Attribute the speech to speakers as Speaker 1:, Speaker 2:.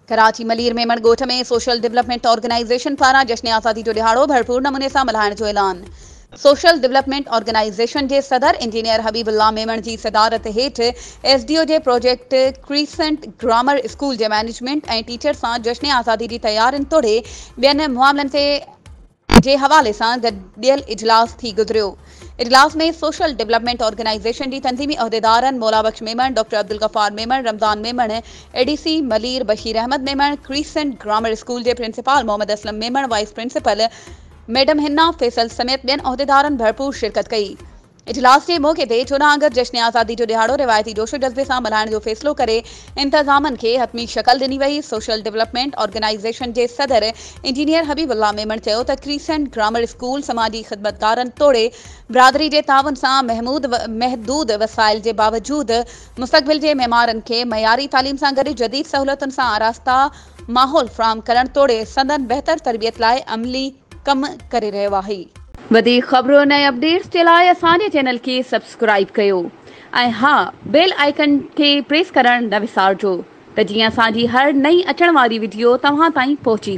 Speaker 1: ڪراچي ملير ميمڻ ڳوٺ ۾ social development organisation پاران جشن آزادي جو ڏهاڙو ڀرپور نموني سان ملهائڻ جو اعلان. سوشل ڊولپمينٽ آرگنائيزيشن جي صدر انجنيئر حبيب الله ميمڻ جي صدارت هيٺ ايس ڊي او جي پروجيڪٽ ڪريسنٽ گرامر اسڪول جي مئنيجمينٽ ۽ ٽيچر سان جشن آزادي جي تيارين توڙي ٻين معاملن تي جي حوالي سان گڏيل اجلاس ٿي گذريو. اجلاس ۾ سوشل ڊولپمينٽ آرگنائيزيشن جي تنظيمي عهديدارن Maula Bakhsh Memon, doctor Abdul Ghaffar Memon, Ramzan Memon, A D C Malir Bashir Ahmed Memon, Crescent Grammar School جي principal Muhammad Aslam Memon, vice principal madam Hina Faisal سميت ٻين عهديدارن ڀرپور شرڪت ڪئي. اجلاس جي موقعي تي 14 آگسٽ جشن آزادي جو ڏهاڙو روايتي جوش و جذبي سان ملهائڻ جو فيصلو ڪري انتظامن کي حتمي شڪل ڏني وئي. سوشل ڊولپمينٽ آرگنائيزيشن جي صدر انجنيئر حبيب الله ميمڻ چيو ته ڪريسنٽ گرامر اسڪول سماجي خدمتگارن توڙي برادري جي تعاون سان محمود محدود وسائل جي باوجود مستقبل جي معمارن کي معياري تعليم سان گڏ جديد سهولتن سان آراسته ماحول فراهم ڪرڻ توڙي سندن بهتر تربيت لاء عملي ڪم ڪري رهيو آهي. وڌيڪ خبرن ۽ اپڊيٽس جي لاء اسان جي چينل کي سبسڪرائيب ڪيو ۽ ها بيل آئيڪن کي پريس ڪرڻ نه وسارجو ته جيئن اسان جي هر نئين اچڻ واري وڊيو توهان تائين پهچي.